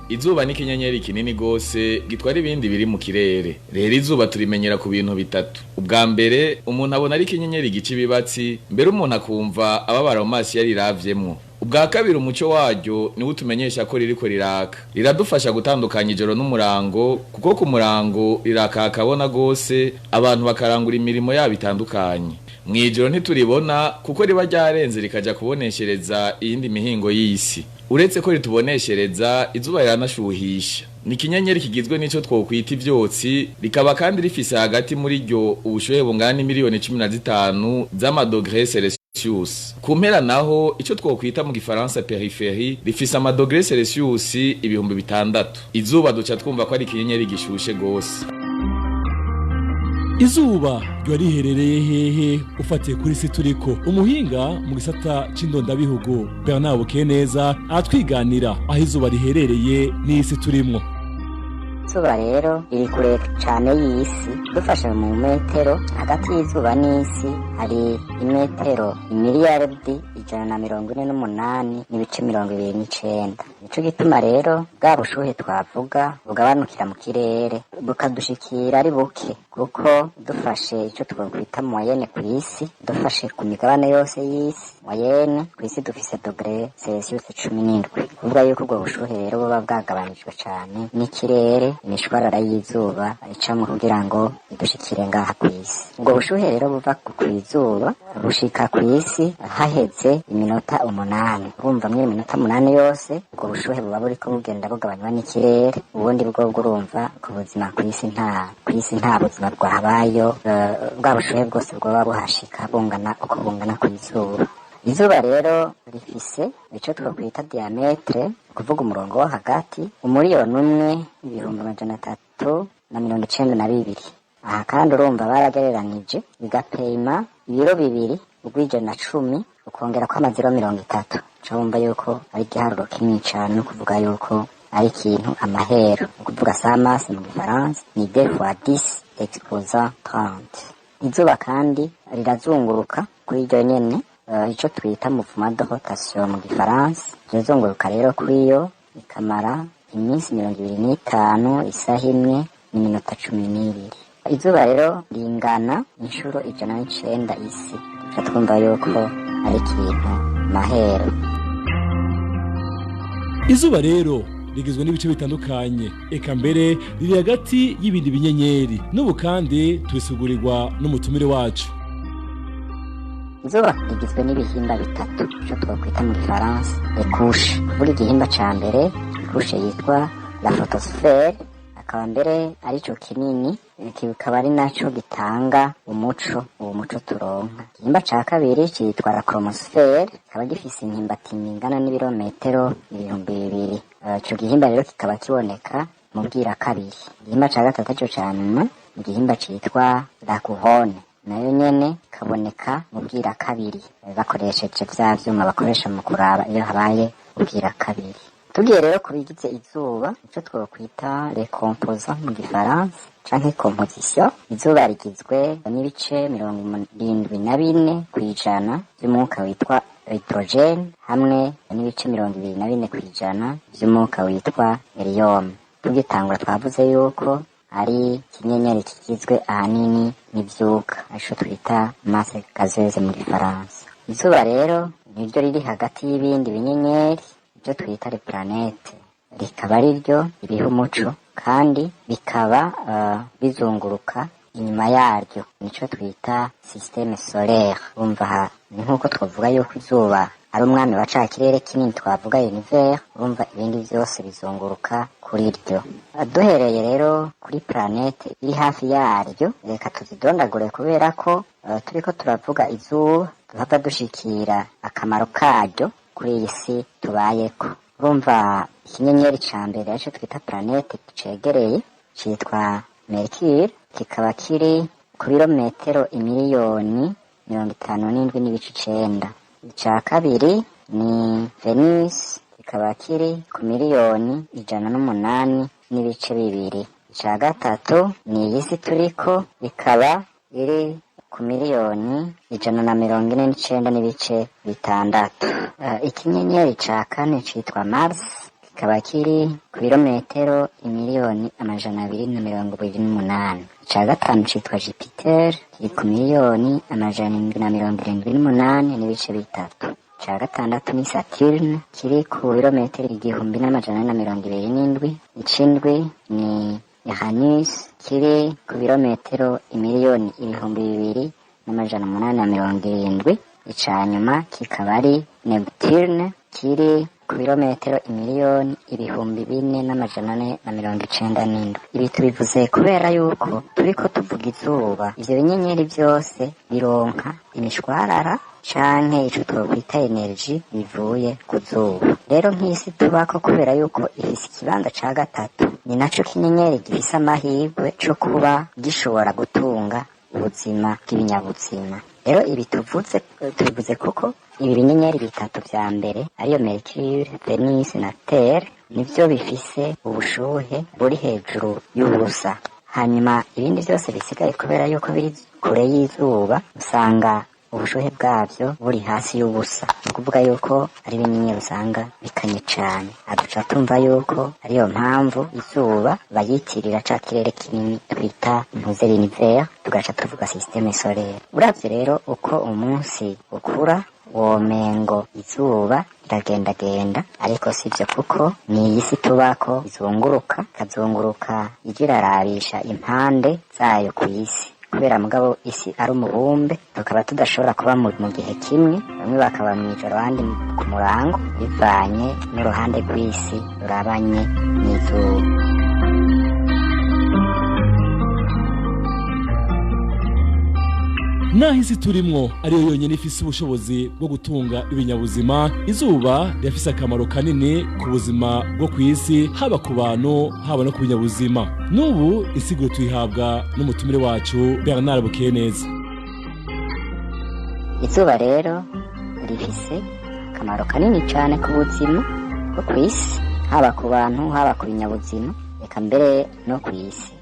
Izuba ni ikinyenyeri kinini gose gitwara ibindi biri mu kirere. Rero izuba turimenyera ku bintu bitatu. Ubwa mbere umuntu abona ari ikinyenyeri gica ibibatsi, mbere umuntu akumva ababara mu maso yariravyemwo. Ubwa kabiri umuco waryo niwo utumenyesha ko ririko riraka. Riradufasha gutandukanya ijoro n'umurango, kuko ku murango riraka akabona gose, abantu bakarangura imirimo yabo itandukanye. Mwijoro ntituribona kuko riba ryarenze rikaja kuboneshereza iyindi mihingo y'isi. Uretse ko rituboneshereza, izuba riranashuhisha. Ni ikinyenyeri kigizwe n'ico twokwita ivyotsi, rikaba kandi rifise hagati muri ryo ubushuhe bungana n'imiliyoni 15 z'amadogre Celsius. Ku mpera naho ico twokwita mu gifaransa peripherie rifise amadogre Celsius 6000. Izuba duca twumva ko ari ikinyenyeri gishushe gose. Izuba ryo riherereye hehe ufatiye kuri si turiko? Umuhinga mu gisata c'indondabihugu Bernard Bukeneza atwiganira aho izuba riherereye n'isi turimwo. Izuba rero riri kure cane y'isi, dufashe mu metero hagati y'izuba n'isi hari imetero imiliyaridi 148.29. Nico gituma rero bwa bushuhe twavuga bugabanukira mu kirere bukadushikira ari buke, kuko dufashe ico twokwita moyenne ku isi, dufashe ku migabane yose y'isi moyenne ku isi dufise dogre Celsius 17. Kuvuga yuko ubwo bushuhe rero buba bwagabanijwe cane n'ikirere, imishwarara y'izuba icamwo kugira ngo idushikire ngaha kw'isi. Ubwo bushuhe rero buva kw'izuba bushika kw'isi haheze iminota 8. Urumva mwe iminota 8 yose ubwo bushuhe buba buriko bugenda bugabanywa n'ikirere. Ubundi bwo urumva ku buzima kw'isi nta buzima bwahabayo, bwa bushuhe bwose bwoba buhashika bungana uko bungana kw'izuba. Izuba rero rifise ico twokwita diametre, kuvuga umurongo wo hagati, 1,392,000. Aha kandi urumva baragereranije bigapima ibiro 2 ugwije na 10 ukongera ko amazero 30. Ca wumva yuko ari igiharuro kinini cane, no kuvuga yuko ari ikintu amahero, ukuvuga samasi mu gifaransa ni 2 fois 10 exposant 30. Izuba kandi rirazunguruka kuri iryo nyene, ico twita mouvement de rotation mu gifaransa. Rizunguruka rero kuri yo ikamara iminsi 25, isaha 1 n'iminota 12. Izuba rero ringana inshuro 109 isi, tuca twumva yuko ari ikintu mahero. Izuba rero rigizwe n'ibice bitandukanye, eka mbere riri hagati y'ibindi binyenyeri. N'ubu kandi tubisugurirwa n'umutumire wacu. Izuba rigizwe n'ibihimba bitatu, ico twokwita mu gifaransa les couches. Kuvuga igihimba ca mbere, couche yitwa la photosphère, akaba mbere arico kinini, kikaba ari naco gitanga umuco, uwo muco turonka. Igihimba ca kabiri citwa la chromosphère, kikaba gifise impimbati ingana n'ibirometero 2000. Ico gihimba rero kikaba kiboneka mu bwira kabiri. Igihimba ca gatatu arico ca nyuma, igihimba citwa la couronne, nayo nyene kaboneka mu bwira kabiri, bakoresheje vya vyuma bakoresha mu kuraba iyo habaye ubwira kabiri. Tugiye rero kubigize izuba, ico twokwita les composants mu gifaransa canke composition. Izuba rigizwe n'ibice 74% vy'umwuka witwa hydrogène hamwe n'ibice 24% vy'umwuka witwa helium. Tugitangura twavuze yuko ari ikinyenyeri kigizwe ahanini n'ivyuka, arico twita masse gazeuse mu gifaransa. Izuba rero niryo riri hagati y'ibindi binyenyeri, ibyo twita les planètes, rikaba ariryo ribiha umuco, kandi bikaba bizunguruka inyuma yaryo, nico twita système solaire. Urumva ni nkuko twavuga yuko izuba ari umwami wa ca kirere kinini twavuga univers, urumva ibindi vyose bizunguruka kuri ryo. Duhereye rero kuri planete iri hafi yaryo, reka tuzidondagure kubera ko turiko turavuga izuba duhava dushikira akamaro karyo kuri iyi si tubayeko. Urumva ikinyenyeri ca mbere arico twita planete cegereye citwa Mercure, kikaba kiri ku birometero 57.9 miliyoni. Ica kabiri ni Venus, kikaba kiri ku 108.2 miliyoni. Ica gatatu ni iyi si turiko, ikaba iri ku 149.6 miliyoni. Ikinyenyeri ca kane citwa Mars, kikaba kiri ku birometero 228 miliyoni. Ica gatanu citwa Jupiter, kiri ku 778.3 miliyoni. Ica gatandatu ni Saturne, kiri ku birometero 1427. Icindwi ni Uranus, kiri ku birometero 2870 miliyoni. Ica nyuma kikaba ari Neptune, kiri ku birometero 4497 miliyoni. Ibi tubivuze kubera yuko turiko tuvuga izuba, ivyo binyenyeri vyose bironka imishwarara canke ico twokwita energy bivuye ku zuba. Rero nk'isi tubako, kubera yuko ifise ikibanza ca gatatu, ni naco kinyenyeri gifise amahirwe co kuba gishobora gutunga ubuzima bw'ibinyabuzima. Rero ibi tuvuze tubivuze kuko ibi binyenyeri bitatu vya mbere, ariyo Mercure, Venus na Terre, nivyo bifise ubushuhe buri hejuru y'ubusa. Hanyuma ibindi vyose bisigaye, kubera yuko biri kure y'izuba, usanga ubushuhe bwavyo buri hasi y'ubusa. Ni ukuvuga yuko ari binyenyeri usanga bikanye cane. Aduca tumva yuko ariyo mpamvu izuba bayitirira ca kirere kinini twita ntuze l'univers, tugaca tuvuga système solaire. Uravye rero uko umunsi ukura, womengo izuba riragendagenda, ariko sivyo, kuko ni iyi si tubako izunguruka, ikazunguruka ija irarabisha impande zayo ku isi. Kubera mugabo isi ari umubumbe, tukaba tudashobora kuba mu gihe kimwe, bamwe bakaba mw'ijoro abandi ku murango, bivanye n'uruhande rw'isi rurabanye n'izuba. Naho isi turimwo ariyo yonyine ifise ubushobozi bwo gutunga ibinyabuzima, izuba rirafise akamaro kanini ku buzima bwo ku isi, haba ku bantu haba no ku binyabuzima. N'ubu insiguro tuyihabwa n'umutumire wacu Bernard Bukeneza. Izuba rero rifise akamaro kanini cane ku buzima bwo ku isi, haba ku bantu haba ku binyabuzima, eka mbere no ku isi.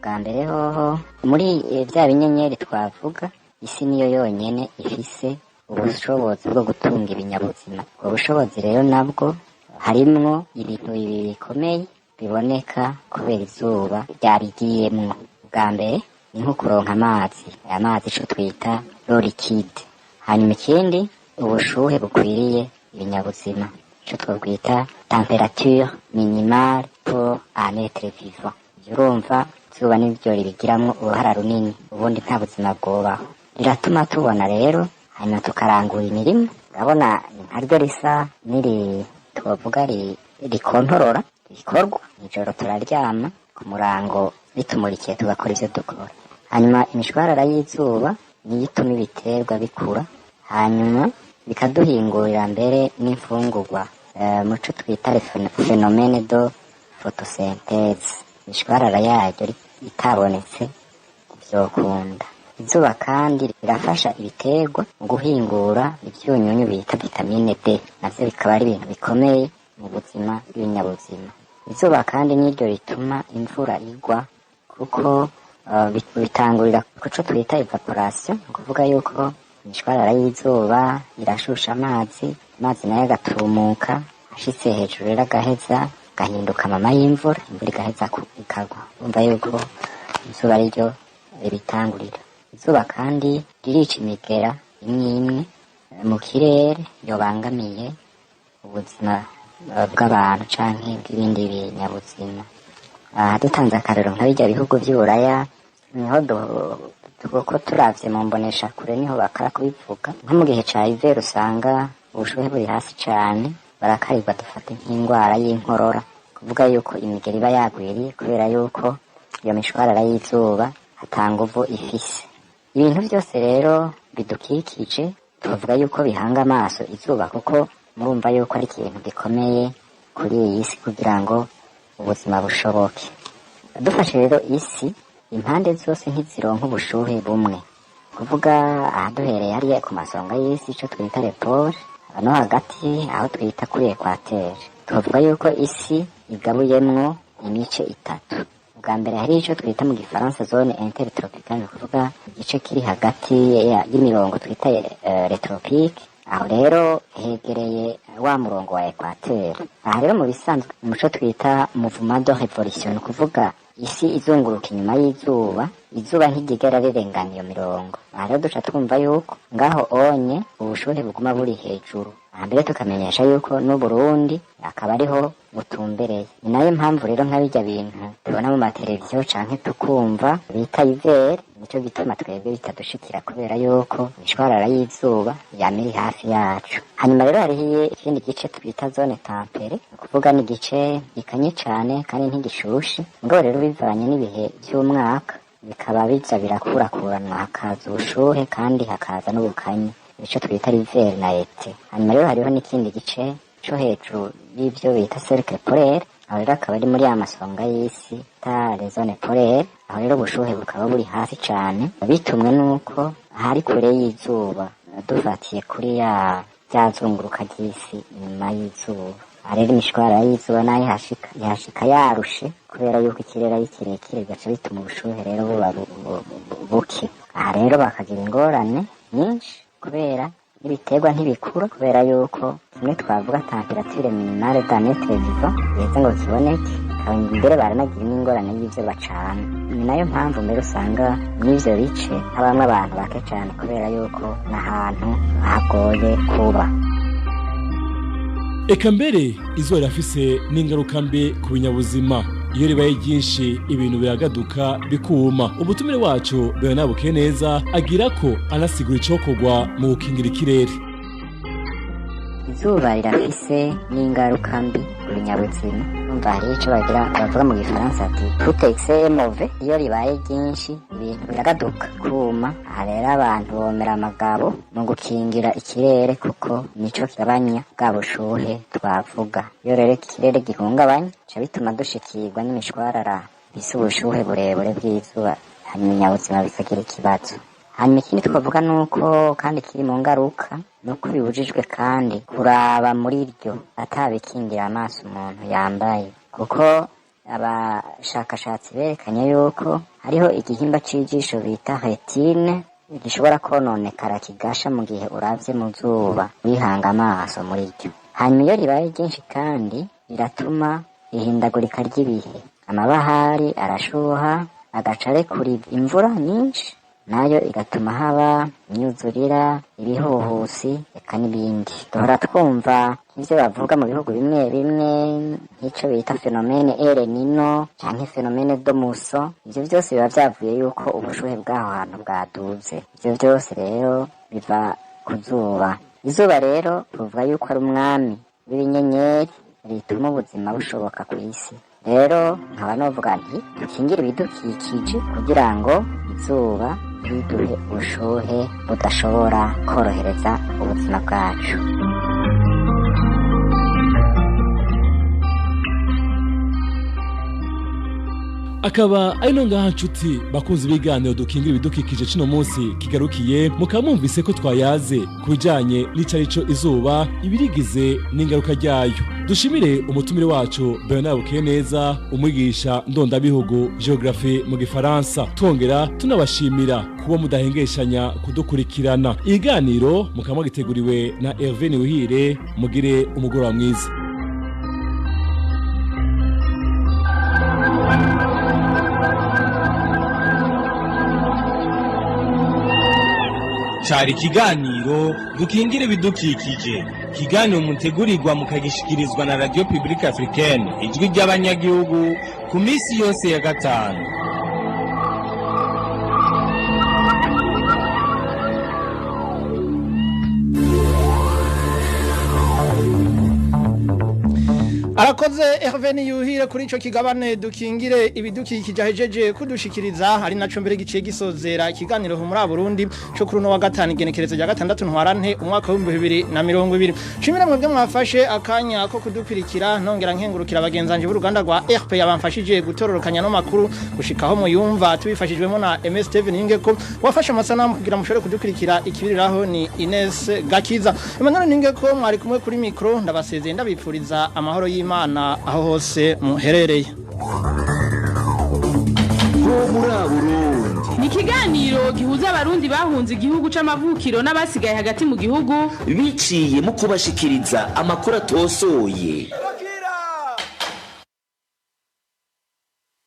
Bwa mbere hoho, muri vya binyenyeri twavuga, isi niyo yonyene ifise ubushobozi bwo gutunga ibinyabuzima. Ubwo bushobozi rero nabwo harimwo ibintu bibiri bikomeye biboneka kubera izuba ryabigiyemwo. Bwa mbere ni nko kuronka amazi, aya mazi ico twita l'eau liquide. Hanyuma ikindi, ubushuhe bukwiriye ibinyabuzima, ico twokwita température minimale pour un être vivant. Ivyo urumva, izuba nivyo ribigiramwo uruhara runini, ubundi nta buzima bwobaho. Riratuma tubona rero, hanyuma tukarangura imirimo. Urabona ni nkaryo risa n'iri twovuga rikontorora ibikorwa. Nijoro turaryama, ku murango ritumurikiye tugakora ivyo dukora. Hanyuma imishwarara y'izuba niyo ituma ibiterwa bikura, hanyuma bikaduhingurira mbere n'imfungurwa, muco twita phénomène de photosynthèse. Imishwarara yaryo itabonetse ntivyokunda. Izuba kandi rirafasha ibiterwa mu guhingura ivyunyunyu bita vitamine D, navyo bikaba ari ibintu bikomeye mu buzima bw'ibinyabuzima. Izuba kandi niryo rituma imvura igwa, kuko bitangurira kuco twita évaporation, ni ukuvuga yuko imishwarara y'izuba irashusha amazi, amazi nayo agatumuka, ashitse hejuru rero agaheza gahinduka mama y'imvura, imvura igaheza ikagwa. Urumva yuko izuba ariryo ribitangurira. Izuba kandi ririca imigera imwe imwe mu kirere yobangamiye ubuzima bw'abantu canke bw'ibindi binyabuzima. Aha dutanze akarero, nka birya bihugu vy'Uburaya, niho kuko turavye mu mbonesha kure niho bakara kubivuga, nko mu gihe ca hiver usanga ubushuhe buri hasi cane, barakarirwa, dufate nk'indwara y'inkorora, kuvuga yuko imigeri iba yagwiriye kubera yuko iyo mishwarara y'izuba ata nguvu ifise. Ibintu vyose rero bidukikije tuvuga yuko bihanga amaso izuba, kuko murumva yuko ari ikintu gikomeye kuri iyi si kugira ngo ubuzima bushoboke. Dufashe rero isi, impande zose ntizironka ubushuhe bumwe, kuvuga aha duhereye hariya ku masonga y'isi, ico twita les pôles, no hagati aho twita kuri équateur. Tuvuga yuko isi igabuyemwo imice itatu. Ubwa mbere hari ico twita mu gifaransa zone intertropicale, ni ukuvuga igice kiri hagati y'imirongo twita les tropiques. Aho rero hegereye wa murongo wa équateur. Aha rero mu bisanzwe umuco twita mouvement de révolution, ni ukuvuga isi izunguruka inyuma y'izuba, izuba ntiryigera rirengana iyo mirongo. Aha rero duca twumva yuko ngaho onye ubushuhe buguma buri hejuru. Aha mbere tukamenyesha yuko n'Uburundi akaba ariho butumbereye. Ni nayo mpamvu rero nka birya bintu tubona mu mateleviziyo canke tukumva bita hiver, nico gituma twebwe bitadushikira, kubera yuko imishwarara y'izuba yama iri hafi yacu. Hanyuma rero hariho ikindi gice twita zone tempérée, ni ukuvuga ni igice gikanye cane kandi ntigishushe, mugabo rero bivanye n'ibihe vy'umwaka bikaba biza birakurakuranwa, hakaza ubushuhe kandi hakaza n'ubukanye, ico twita l'hiver na été. Hanyuma rero hariho n'ikindi gice co hejuru y'ivyo bita cercle polaire. Aho rero akaba ari muri ya masonga y'isi ta les zones polaires. Aho rero ubushuhe bukaba buri hasi cane, bitumwe n'uko hari kure y'izuba, dufatiye kuri ya rya zunguruka ry'isi inyuma y'izuba. Aha rero imishwarara y'izuba nayo ihashika, ihashika yarushe, kubera yuko ikirere ari kirekire, bigaca bituma ubushuhe rero buba buke. Aha rero bakagira ingorane nyinshi, kubera n'ibiterwa ntibikura, kubera yuko kimwe twavuga température minimale d'un être vivant iheze ngo kiboneke. Mbere baranagira n'ingorane y'ivyo bacana. Ni nayo mpamvu mbere usanga mw'ivyo bice habamwo abantu bake cane, kubera yuko n'ahantu hagoye kuba. Eka mbere izuba rirafise n'ingaruka mbi ku binyabuzima. Iyo ribaye ryinshi ibintu biragaduka, bikuma. Umutumire wacu Bernard Bukeneza agira ko anasigura icokorwa mu gukingira ikirere. Izuba rirafise n'ingaruka mbi ku binyabuzima. Umva, hariho ico bagira bavuga mu gifaransa ati tout excès est mauvais. Iyo ribaye ryinshi ibintu biragaduka, kuma. Aha rero abantu bomera amagabo mu gukingira ikirere, kuko nico kigabanya bwa bushuhe twavuga. Iyo rero ikirere gihungabanye, bica bituma dushikirwa n'imishwarara ifise ubushuhe burebure bw'izuba, hanyuma ibinyabuzima bikagira ikibazo. Hanyuma ikindi twavuga nuko kandi kiri mu ngaruka, nuko bibujijwe kandi kuraba muri ryo atabikingira amaso umuntu yambaye, kuko abashakashatsi berekanye yuko hariho igihimba c'ijisho bita rétine gishobora kononekara, kigasha mu gihe uravye mu zuba wihanga amaso muri ryo. Hanyuma iyo ribaye ryinshi kandi riratuma ihindagurika ry'ibihe, amabahari arashuha. agaca arekura imvura nyinshi, nayo igatuma haba imyuzurira, ibihuhusi, eka n'ibindi. Duhora twumva nk'ivyo bavuga mu bihugu bimwe bimwe, nk'ico bita phénomène El Nino canke phénomène de mousson. Ivyo vyose biba vyavuye yuko ubushuhe bw'aho hantu bwaduze. Ivyo vyose rero biva ku zuba. Izuba rero tuvuga yuko ari umwami w'ibinyenyeri rituma ubuzima bushoboka ku isi. Rero nkaba novuga nti dukingire ibidukikije kugira ngo izuba riduhe ubushuhe budashobora korohereza ubuzima bwacu. Akaba ari no ngaha, nshuti bakunze ibiganiro dukingira ibidukikije, cino munsi kigarukiye. Mukaba mwumvise ko twayaze ku bijanye n'icarico izuba, ibirigize n'ingaruka ryayo. Dushimire umutumire wacu Bernard Bukeneza, umwigisha ndondabihugu, géographie mu gifaransa. Twongera tunabashimira kuba mudahengeshanya kudukurikirana. Iganiro mukaba mwagiteguriwe na Hervé Niwihire. Mugire umugoroba mwiza. Cari ikiganiro Dukingire Ibidukikije, ikiganiro mutegurirwa mukagishikirizwa na Radio Publique Africaine, Ijwi ry'Abanyagihugu, ku minsi yose ya gatanu. Arakoze Hervé Niyuhire kuri ico kigabane Dukingire Ibidukikije ahejeje kudushikiriza, ari naco mbere giciye gisozera ikiganiro Humura Burundi co kuri no wa gatanu, igenekerezo rya 6 Ntwarante umwaka wa 2020. Shimira mwebwe mwafashe akanya ko kudukurikira, nongera nkengurukira abagenzanje b'uruganda rwa RP yabamfashije gutororokanya no makuru gushikaho muyumva, tubifashijwemo na MS Steven Ningeko wafashe amasanamu kugira mushobore kudukurikira. Ikibiriraho ni Ines Gakiza. Emmanuel Ningeko mwari kumwe kuri micro. Ndabasezeye, ndabipfuriza amahoro y'Imana aho hose muherereye. Ni ikiganiro gihuza Abarundi bahunze igihugu c'amavukiro n'abasigaye hagati mu gihugu, biciye mu kubashikiriza amakuru atosoye.